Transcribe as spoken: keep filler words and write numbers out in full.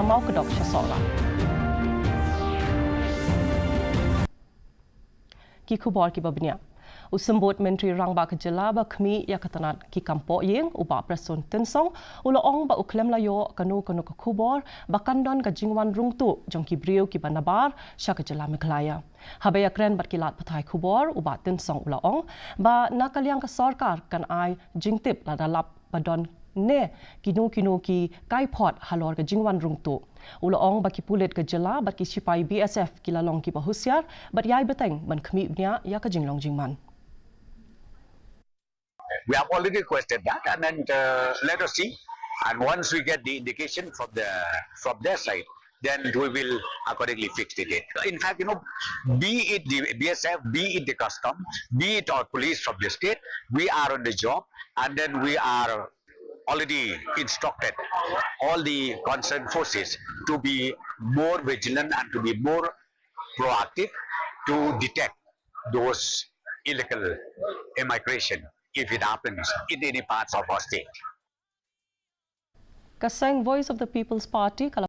Mawkdok sha Sohra. Ki khubor kiba bniah. U Symbud Myntri Rangbah ka jylla ba khmih ïa ka tnat ki kam pohïing, u Bah Prestone Tynsong, u la ong ba u khlem la ïoh kano kano ka khubor ba kan don ka jingwan rung tuh jong ki briew kiba nabar sha ka jylla Meghalaya. Haba ïakren bad ki lad pathai khubor, u Bah Tynsong u la ong ba na ka liang ka sorkar kan ai jingtip lada lap ba don ne kino kino ki kaiphod halor ka jingwan rung tuh. U la ong ba ki pulit ka jylla bad ki shipai B S F ki la long kiba husiar bad ïai bteng ban khmih bniah ïa ka jinglong jingman. We have already requested that, and then uh, let us see. And once we get the indication from the from their side, then we will accordingly fix the date. In fact, you know, be it the B S F, be it the custom, be it our police from the state, we are on the job, and then we are already instructed all the concerned forces to be more vigilant and to be more proactive to detect those illegal immigration if it happens in any parts of our state. Ka seng Voice of the People's Party ka la